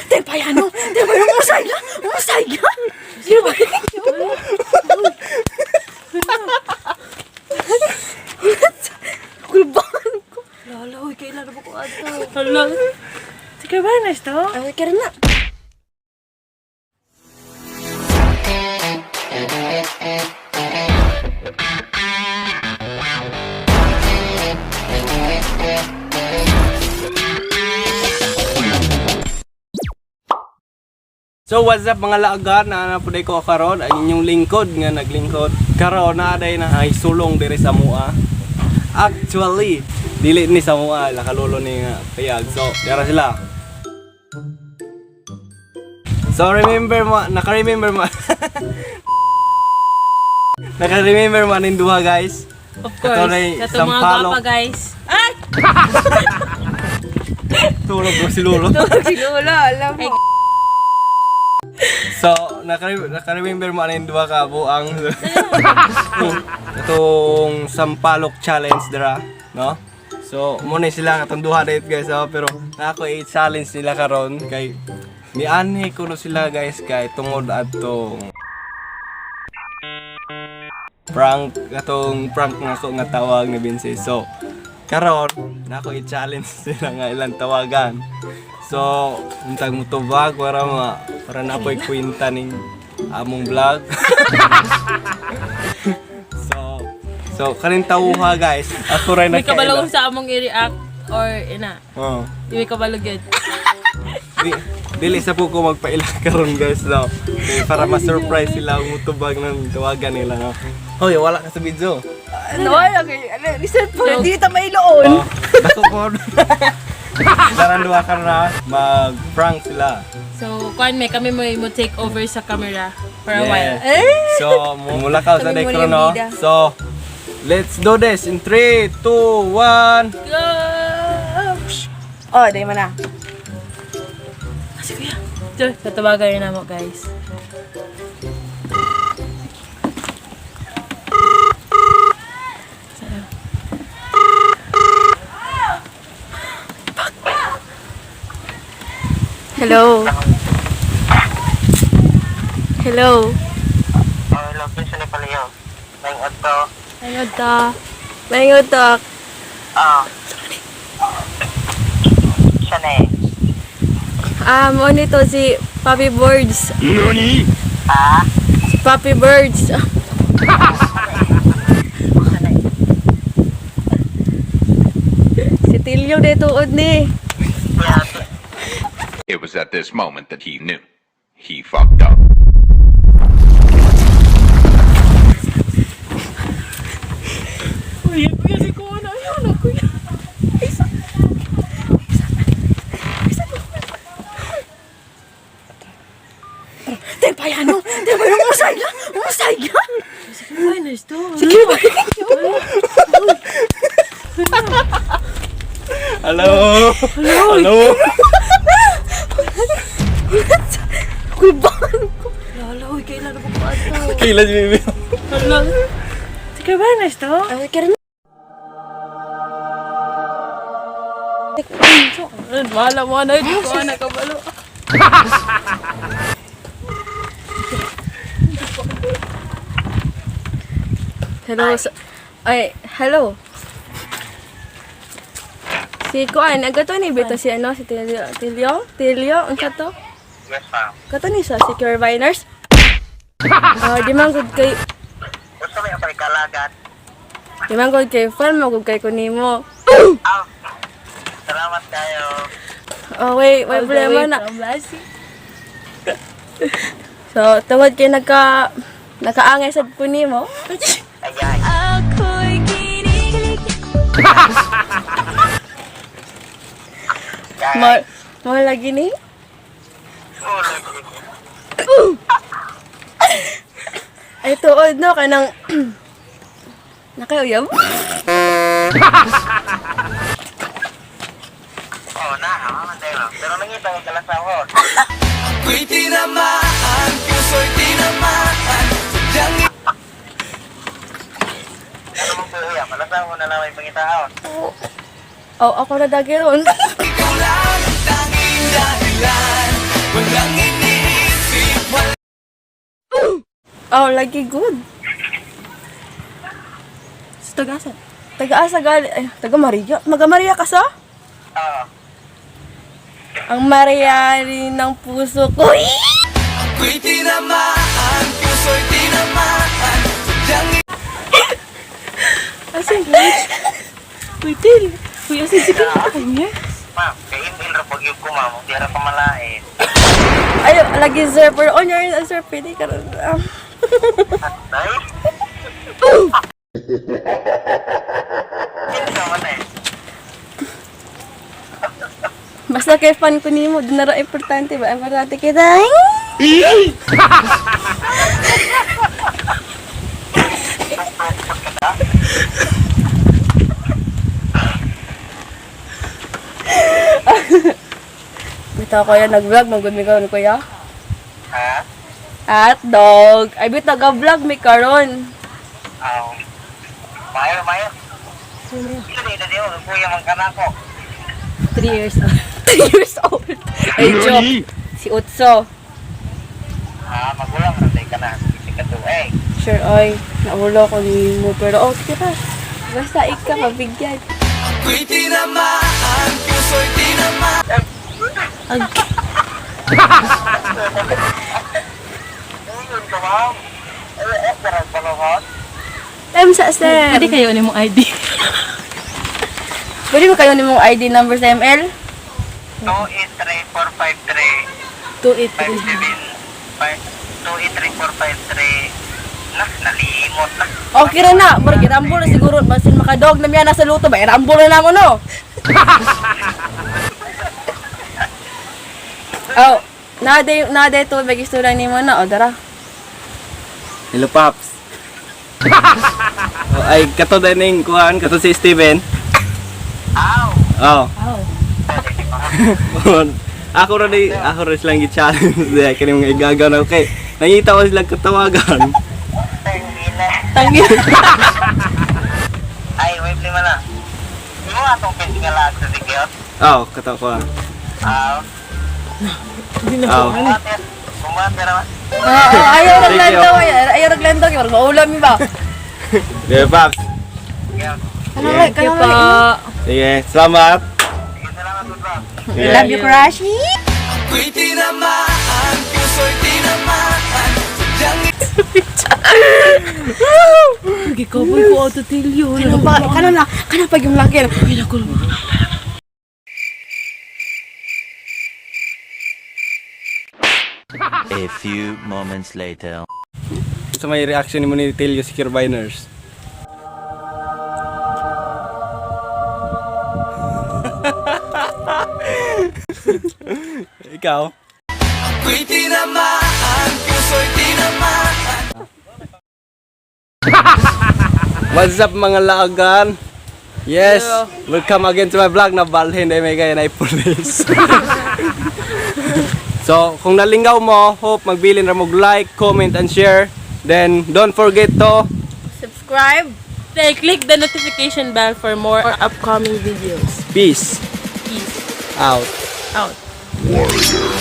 Tempayano! Tempayano! Musay ka! Musay ka! Sino ba? Kulbaan ko. Lala, uy, kailan na ba ko ato? Hala. Sige ba na ito? Ay, kaya na. So what's up mga laagan, na po ko karon ang inyong lingkod nga naglingkod. Karon na day na ay sulong diri sa mua. Actually, dili ni sa mua, nakalulo ni nga payag. So, dara sila. So remember mo, naka-remember mo. Naka-remember mo aning duha, guys. Of course. Kato na Kato mga sampalok. gwapa, guys. Ay! Tulog ko si Lolo. Si Lola, alam mo. So, naka-remember mo aning duha ka buang itong sampalok challenge dira, no? So, mo na sila katong duha date, guys, oh, pero na ako i-challenge nila karon kay nianhi ko no sila, guys, kay tungod adtong prank atong prank nga ako nga tawag ni Vince. So, karon na ako i-challenge sila nga ilang tawagan. So, untag mo tubag para ma para na ako'y kwenta ning among vlog. So, kanin tawuha, guys. Ako rin May kabalo nagkaila. kung sa among i-react or ina. Oh. Di may kabalo gyud. Di, dili sa po ko magpaila karon, guys, no. Kay para ma-surprise sila ang mutubag ng tawagan nila, no. Hoy, wala ka sa video. Ano, wala kay ano, listen po, hindi ta mailoon. Oh, dako ko. Daran duha ka na mag-prank sila. So, kuan may kami mo mo take over sa camera for a while. Yeah. So, mula ka sa Kami muna dekro, yung no? bida. So, let's do this in 3, 2, 1. Go! Oh, day man na. Kasi kuya. So, tatawagan na mo, guys. Saan? Hello. Hello. Oh, location ni pala yun. May adto. Mayod ta. Mayod ta. Ah. Siya na eh. Ah, mo nito si Papi Birds. Ha? Si Papi Birds. Siya na eh. Si Tilyo de tuod ni. Yeah. It was at this moment that he knew. He fucked up. Uy, kuya, si kuya na. Ayaw na, kuya. Tempayano! Tempayano! Musay ka! Musay ka! Kuya na ito. Sige ba? Hello. Hello. Kulbaan ko. Lala, uy, kailan na ba ko ato? Kailan si Bibi? Hala. Sige ba na ito? Ay, kaya na. Wala mo na, hindi ko na kabalo. Hello. Ay, hello. Si Kuan, ang gato ni Bito si ano, si Tilio, Tilio, Tilio, unsa to? Yes, ma'am. Kato ni sa Secure Viners. Ah, di man gud kay Gusto mo yung pagkalagan? di man gud kay fan mo gud kay kunimo. Ah. Salamat kayo. Oh, wait, may problema na. So, tungod kay nakaangay sad ko nimo. Ayay. Mo mo lagi ni. Oh, lagi. Ay tuod no kanang nakauyab. Oh, na. Mama tayo. Pero nangita ko kalasahon. Ano mong kuya? Malasahon na lang may pangitaon. Oh, ako na dagiron. Ikaw lang ang tanging dahilan. Oh, lagi good. Sa tagasan. Taga-asa gali. Ay, taga Maria. Maga Maria ka sa? Oo. Ang Maria rin ng puso ko. Asan? Uy, Til. Uy, asan si Til? Ma'am, kay email ra pag ko ma'am, di ra pa malain. Ay, lagi sir. Pero on your sir, pwede ka rin. Ay. Kinsa man eh. Basta kay fan ko nimo, dun na raw importante ba? Importante kita. Bitaw kuya, nag-vlog, mag-good mi karon kuya. Ha? At dog. Ay, bitaw ga-vlog mi karon. Aw. Mayo, mayo. Ito di mo kuya man kanako. 3 years old. 3 years old. Ay, joke. Si Utso. Ah, magulang ra day kana. Si kato eh. Sure, oy. Naulo ko ni mo. Pero okay ra. Basta ikaw mabigyan. Ayun ka ma'am. Ay, eh, pero balongon. Time sa sir. Pwede kayo ni mong ID. Pwede ba kayo ni mong ID number sa ML? 283453 283. 57 283453 na nalimot na. Okay ra na. Murag irambol na siguro. Basin makadog na miya nasa luto ba? Irambol na namo no. Oh, nade nade to bag istorya nimo na o dara. Hello, Paps. Oh, ay, kato din ning kuan, kato si Steven. Aw. Oh. Aw. Ako ra di, ako ra silang gi-challenge diya kini mga igagaw na okay. Nangita ko silang katawagan. Tangina. Tangi. Ay, wait lima na. Imo atong physical sa sigyot. Oh, kato ko. Aw. Hindi na Aw. po. Ano? Bumate. Bumate ra. Oo, ayaw Thank you. raglandaw, ayaw raglandaw, kay murag maulam mi ba? Sige, Paps. Yeah. Kanang Sige. Thank you kanang po. Sige, salamat. Sige, salamat good luck. Sige. Love you, Crushie. Gikapoy ko auto Tilyo. Kanang pa, kanang na, kanang pag yung laki. Ay, naku. A few moments later. Sa may reaction nimo ni Telio si Kirbiners. Ikaw? What's up mga laagan? Yes, welcome again to my vlog na balhin ay may gaya na police. So, kung nalingaw mo, hope magbilin ra mo like, comment and share. Then don't forget to Subscribe. Then click the notification bell for more upcoming videos. Peace Peace out. out. Warrior.